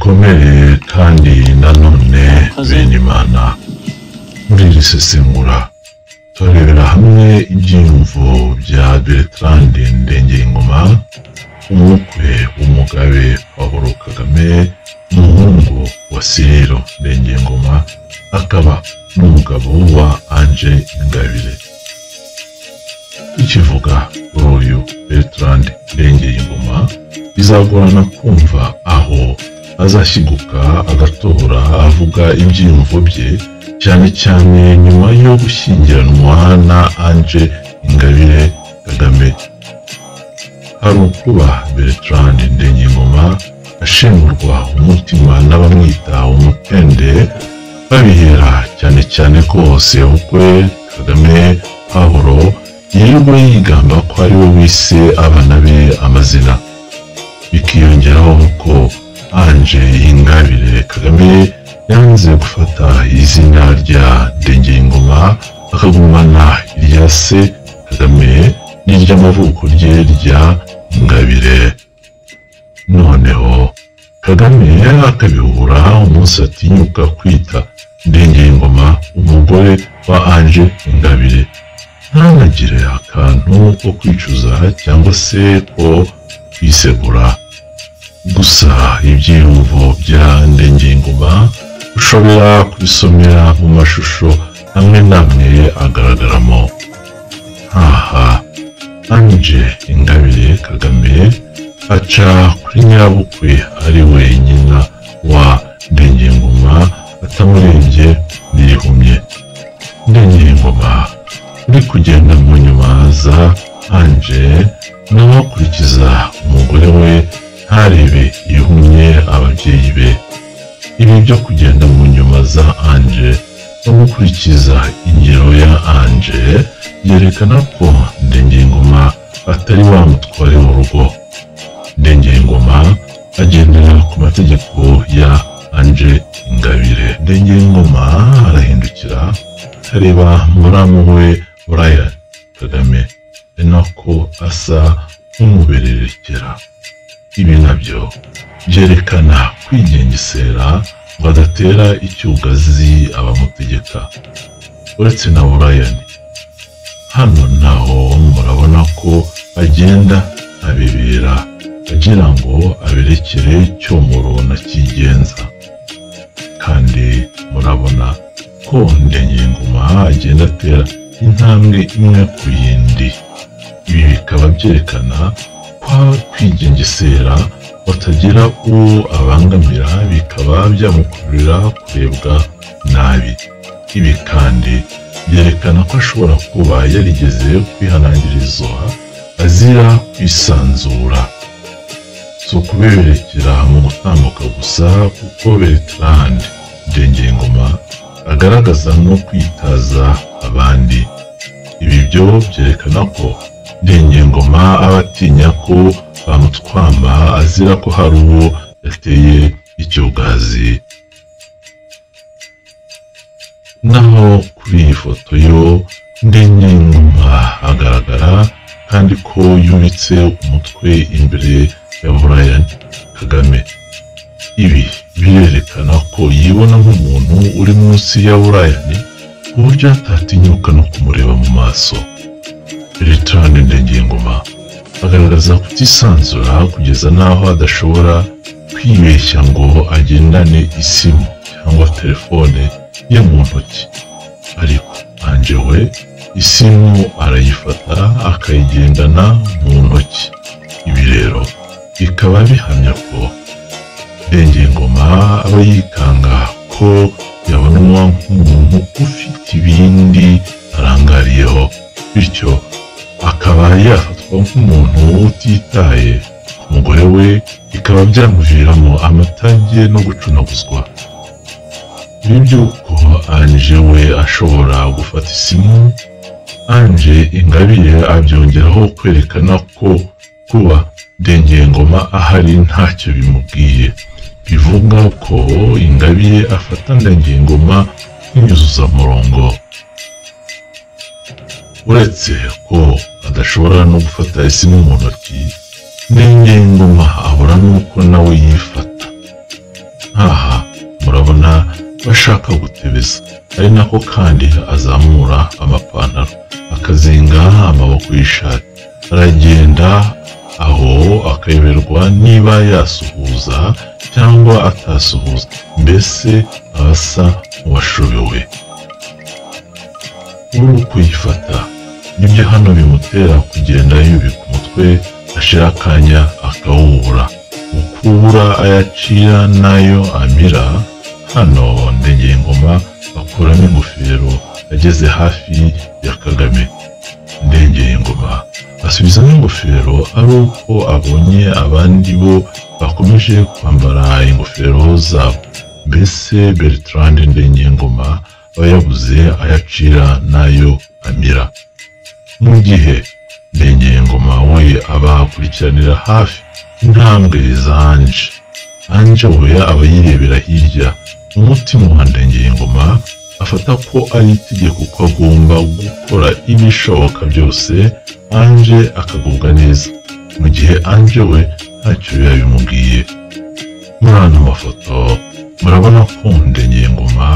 Mukomere kandi nanone bene Imana. Muri iri sesengura turebera hamwe ibyiyumvo bya Bertrand Ndengeyingoma, umukwe w'umugabe Paul Kagame, umuhungu wa Cyril Ndengeyingoma, akaba n'umugabo wa Ange Ingabire. Tukivuga kuri uyu Bertrand Ndengeyingoma, bizagorana kumva aho azashyiguka agatora avuga ibyiyumvo bye, cyane cyane nyuma yo gushyingiranwa na Ange Ingabire Kagame. Hari ukuba Bertrand Ndengeyingoma ashengurwa umutima n'abamwita umutende, babihera cyane cyane ko sebukwe Kagame Pawulo yirirwa yigamba ko ari we wise abana be amazina. Bikiyongeraho ko Ange Ingabire Kagame yanze gufata izina rya Ndengeyingoma, akagumana irya se Kagame n'iry'amavuko rye rya Ingabire. Noneho Kagame akabihura umunsi atinyuka kwita Ndengeyingoma umugore wa Ange Ingabire, ntanagire akantu ko kwicuza cyangwa se ko kwisegura. Gusa ibyiyumvo bya Ndengeyingoma ushobora kubisomera mu mashusho amwe n'amwe agaragaramo. Aha Ange Ingabire Kagame aca kuri nyirabukwe ari we nyina wa Ndengeyingoma, atamurebye n'irihumye. Ndengeyingoma uri kugenda mu nyuma za Ange, nawe akurikiza umugore we ntarebe ihumye ababyeyi be. Ibi byo kugenda mu nyuma za Ange no gukurikiza ingero ya Ange byerekana ko Ndengeyingoma atari wa mutware w'urugo. Ndengeyingoma agendera ku mategeko ya Ange Ingabire. Ndengeyingoma arahindukira akareba muramu we Brian Kagame, ari nako asa nk'umubererekera. Ibi nabyo byerekana kwigengesera ngo adatera icyugazi abamutegeka. Uretse na Brian, hano naho murabona ko agenda abibera agira ngo aberekere Cyomoro na Kigenza. Kandi murabona ko Ndengeyingoma agenda atera intambwe imwe ku yindi. Ibi bikaba byerekana kwa kwigengesera batagira uwo abangamira, bikaba byamukururira kurebwa nabi. Ibi kandi byerekana ko ashobora kuba yarigeze kwihanangirizwa azira kwisanzura. Si ukuberekera mu gutambuka gusa, kuko Bertrand Ndengeyingoma agaragaza no kwitaza abandi. Ibi byo byerekana ko Ndengeyingoma aba atinya ko bamutwama azira ko hari uwo yateye icyugazi. Naho kuri iyi foto yo Ndengeyingoma agaragara kandi ko yubitse umutwe imbere ya Brian Kagame. Ibi birerekana ko yibona nk'umuntu uri munsi ya Brian, ku buryo atatinyuka no kumureba mu maso. Bertrand Ndengeyingoma agaragaza kutisanzura kugeza n'aho adashobora kwibeshya ngo agendane isimu cyangwa telefone ye mu ntoki. Ariko Ange we isimu arayifata akayigendana mu ntoki. Ibi rero bikaba bihamya ko Ndengeyingoma aba yikanga ko yabonwa nk'umuntu ufite ibindi arangariyeho, bityo akaba yafatwa nk'umuntu utitaye ku mugore we, bikaba byamuviramo amatage no gucunaguzwa. Ibi by'uko Ange we ashobora gufata isimu, Ange Ingabire abyongeraho kwerekana ko kuba Ndengeyingoma ahari ntacyo bimubwiye. Bivuga ko Ingabire afata Ndengeyingoma nk'inyuzuzamurongo. Uretse ko adashobora no gufata isimu mu ntoki, Ndengeyingoma abura n'uko nawe yifata. Nkaha murabona bashaka gutebeza, ari nako kandi azamura amapantaro akazinga amaboko y'ishati, aragenda aho akayoberwa niba yasuhuza cyangwa atasuhuza, mbese aba asa nk'uwashobewe. Uri kuyifata nibyo hano bimutera kugenda yubika umutwe, ashira akanya akawubura, mu kubura ayacira n'ayo amira. Hano Ndengeyingoma akuramo ingofero ageze hafi ya Kagame. Ndengeyingoma asubizamo ingofero ari uko abonye abandi bo bakomeje kwambara ingofero zabo. Mbese Bertrand Ndengeyingoma aba yabuze ayacira n'ayo amira. Mu gihe Ndengeyingoma we aba akurikiranira hafi intambwe za Ange. Ange we aba yirebera hirya. Umutima wa Ndengeyingoma afata ko ari itegeko ko agomba gukora ibishoboka byose Ange akagubwa neza, mu gihe Ange we ntacyo biba bimubwiye. Muri ano mafoto murabona ko Ndengeyingoma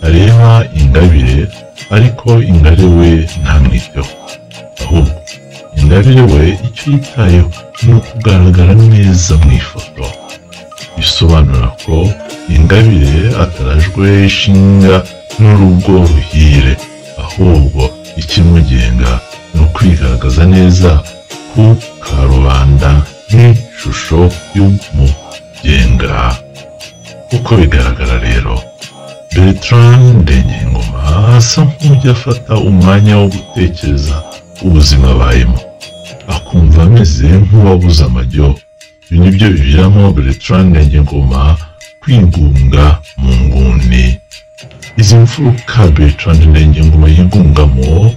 areba Ingabire, ariko Ingabire we ntamwiteho. Ahubwo Ingabire we icyo yitayeho ni ukugaragara neza mu ifoto. Bisobanura ko Ingabire atarajwe ishinga n'urugo ruhire, ahubwo ikimugenga ni ukwigaragaza neza ku karubanda nk'ishusho y'umugenga. Uko bigaragara rero, Bertrand Ndengeyingoma asa nk'ujya afata umwanya wo gutekereza ubuzima abayemo, akumva ameze nk'uwabuze amajyo. Ibi nibyo biviramo Bertrand Ndengeyingoma kwigunga mu nguni. Izi mfuruka Bertrand Ndengeyingoma yigungamo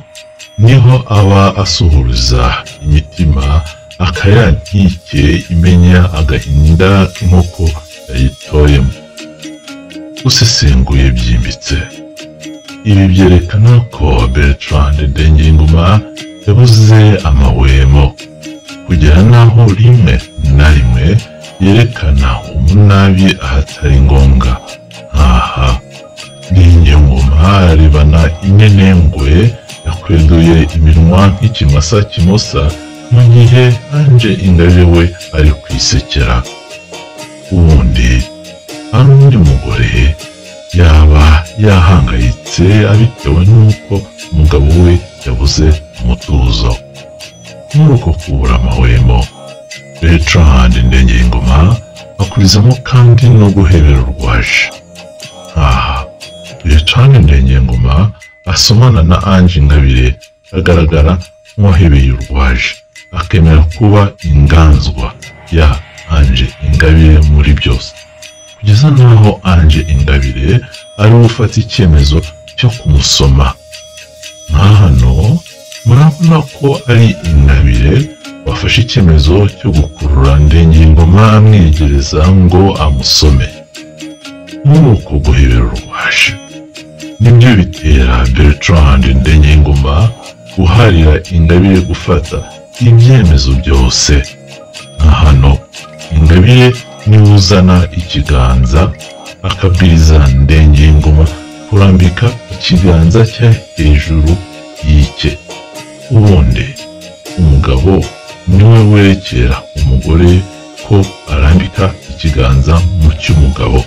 niho aba asuhuriza imitima, akayankike imenya agahinda k'inkoko yayitoyemo. Usesenguye byimbitse, ibi byerekana ko Bertrand Ndengeyingoma yabuze amahwemo, kugera n'aho rimwe na rimwe yerekana umunabi ahatari ngombwa. Nkaha Ndengeyingoma arebana inenengwe yakweduye iminwa nk'ikimasa kimosa, mu gihe Ange Ingabire we ari kwisekera. Ubundi hari undi mugore yaba yahangayitse abitewe n'uko umugabo we yabuze umutuzo. Muri uko kubura amahwemo, Bertrand Ndengeyingoma akurizamo kandi no guhebera urwaje. Aha Bertrand Ndengeyingoma asomana na Ange Ingabire agaragara nk'uwahebeye urwaje, akemera kuba inganzwa ya Ange Ingabire muri byose, kugeza n'aho Ange Ingabire ari we ufata icyemezo cyo kumusoma. Nka hano murabona ko ari Ingabire wafashe icyemezo cyo gukurura Ndengeyingoma amwegereza ngo amusome. Muri uko guhebera urwaje nibyo bitera Bertrand Ndengeyingoma guharira Ingabire gufata ibyemezo byose. Nka hano Ingabire niwe uzana ikiganza akabwiriza Ndengeyingoma kurambika ikiganza cye hejuru y'icye. Ubundi umugabo niwe werekera umugore ko arambika ikiganza mu cy'umugabo.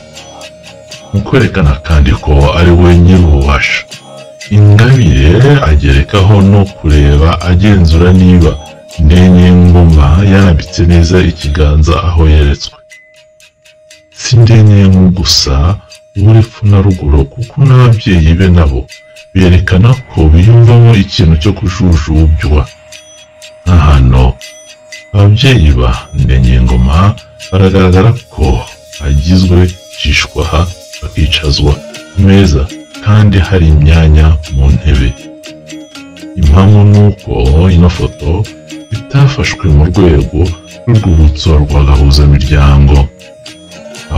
Mu kwerekana kandi ko ari we nyir'ububasha, Ingabire agerekaho no kureba agenzura niba Ndengeyingoma yarambitse neza ikiganza aho yeretswe. Si Ndengeyingoma gusa epfo na ruguru, kuko n'ababyeyi be nabo berekana ko biyumvamo ikintu cyo kujujubywa. Nka hano ababyeyi ba Ndengeyingoma baragaragara ko agizwe shishwaha, bakicazwa ku meza kandi hari imyanya mu ntebe. Impamvu ni uko ino foto itafashwe mu rwego rw'urwibutso rwa gahuzamiryango,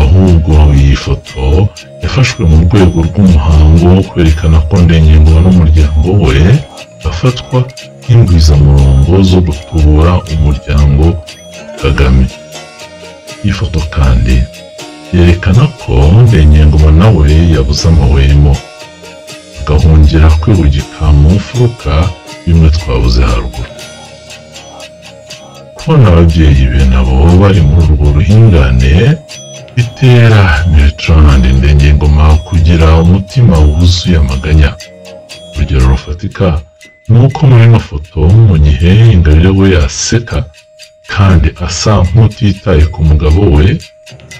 ahubwo iyi foto yafashwe mu rwego rw'umuhango wo kwerekana ko Ndengeyingoma n'umuryango we bafatwa nk'ingwizamurongo zo gutubura umuryango Kagame. Iyi foto kandi Yerekana ko Ndengeyingoma nawe yabuze amahwemo, agahungira kwihugika mu mfuruka, bimwe twabuze haruguru. Kubona ababyeyi be nabo bari muri urwo ruhingane bitera Bertrand Ndengeyingoma kugira umutima wuzuye amaganya. Urugero rufatika ni uko muri ino foto, mu gihe Ingabire we aseka kandi asa nk'utitaye ku mugabo we,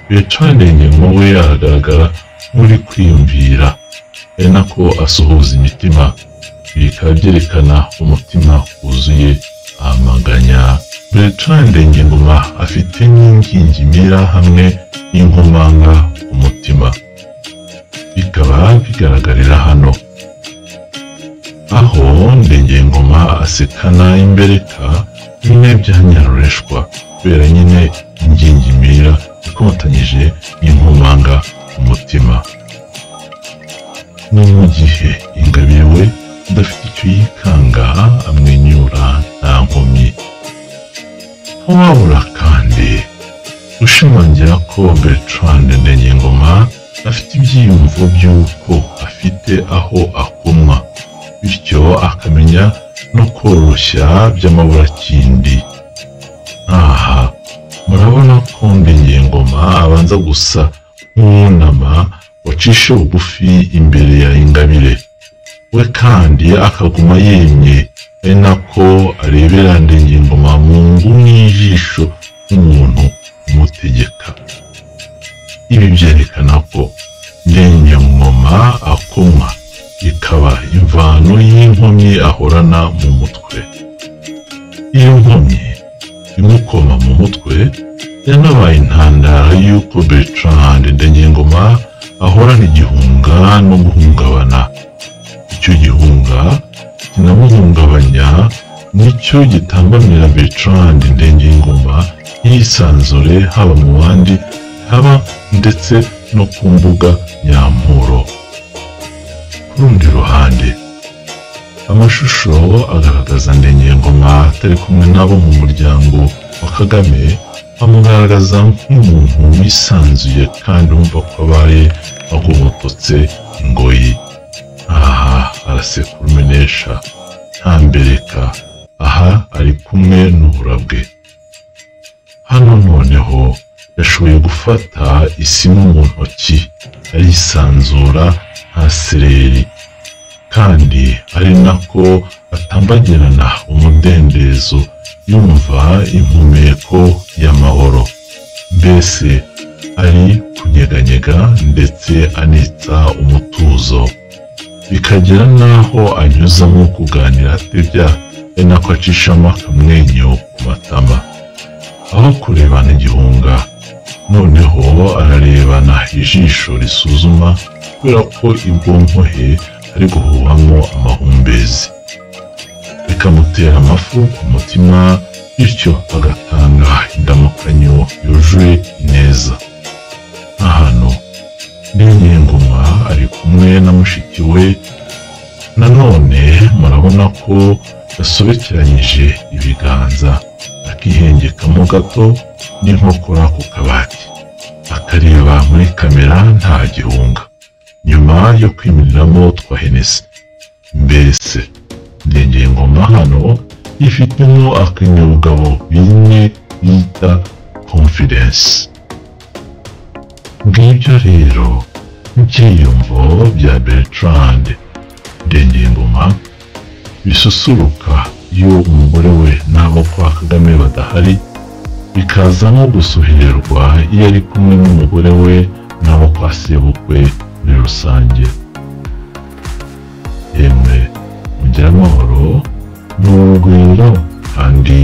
Bertrand Ndengeyingoma we aragaragara nk'uri kwiyumvira, ari nako asuhuza imitima. Ibi bikaba byerekana umutima wuzuye amaganya. Bertrand Ndengeyingoma afite n'ingingimira hamwe n'inkomanga ku mutima, bikaba bigaragarira hano aho Ndengeyingoma asekana imbereka bimwe bya nyarureshwa, kubera nyine ingingimira ikomatanyije n'inkomanga ku mutima. Ni mu gihe Ingabire we udafite icyo yikanga amwenyura nta nkomyi. Ntawabura kandi gushimangira ko Bertrand Ndengeyingoma afite ibyiyumvo by'uko afite aho akomwa, bityo akamenya no koroshya by'amaburakindi. Aha murabona ko Ndengeyingoma abanza gusa nk'uwunama wacisha bugufi imbere ya Ingabire, we kandi akaguma yemye, ari nako arebera Ndengeyingoma mu nguni y'ijisho nk'umuntu umutegeka. Ibi byerekana ko Ndengeyingoma akomwa, ikaba imvano y'inkomyi ahorana mu mutwe. Iyo nkomyi imukoma mu mutwe yanabaye intandaro y'uko Bertrand Ndengeyingoma ahorana igihunga no guhungabana. Icyo gihunga kinamuhungabanya nicyo gitambamira Bertrand Ndengeyingoma yisanzure, haba mu bandi, haba ndetse no ku mbuga nyampuro. Ku rundi ruhande, amashusho agaragaza Ndengeyingoma atari kumwe n'abo mu muryango wa Kagame amugaragaza nk'umuntu wisanzuye kandi wumva ko abaye agobototse ingoyi. Aha araseka urumenesha nta mbereka, aha ari kumwe n'ubura bwe. Hano noneho yashoboye gufata isimu mu ntoki, arisanzura nta sereri, kandi ari nako atambagirana umudendezo, yumva impumeko y'amahoro, mbese ari kunyeganyega ndetse anitsa umutuzo, bikagera n'aho anyuzamo kuganira atebya, ari nako acishamo akamwenyu ku matama. Aho kurebana igihunga, noneho ararebana ijisho risuzuma, kubera ko ibwonko he ari guhuhamo amahumbezi, bikamutera amafu ku mutima, bityo agatanga indamukanyo yujuje ineza. Hano Ndengeyingoma ari kumwe na mushiki we, nanone murabona ko yasobekeranyije ibiganza, akihengekamo gato n'inkokora ku kabati, akareba muri kamera nta gihunga, nyuma yo kwimiriramo twa Hennessy. Mbese Ndengeyingoma hano yifitemo akanyabugabo bimwe bita confidence. Ngibyo rero ibyiyumvo bya Bertrand Ndengeyingoma bisusuruka iyo umugore we n'abo kwa Kagame badahari, bikaza no gusuhererwa iyo ari kumwe n'umugore we n'abo kwa sebukwe muri rusange. Yemwe mugire amahoro n'urugwiro kandi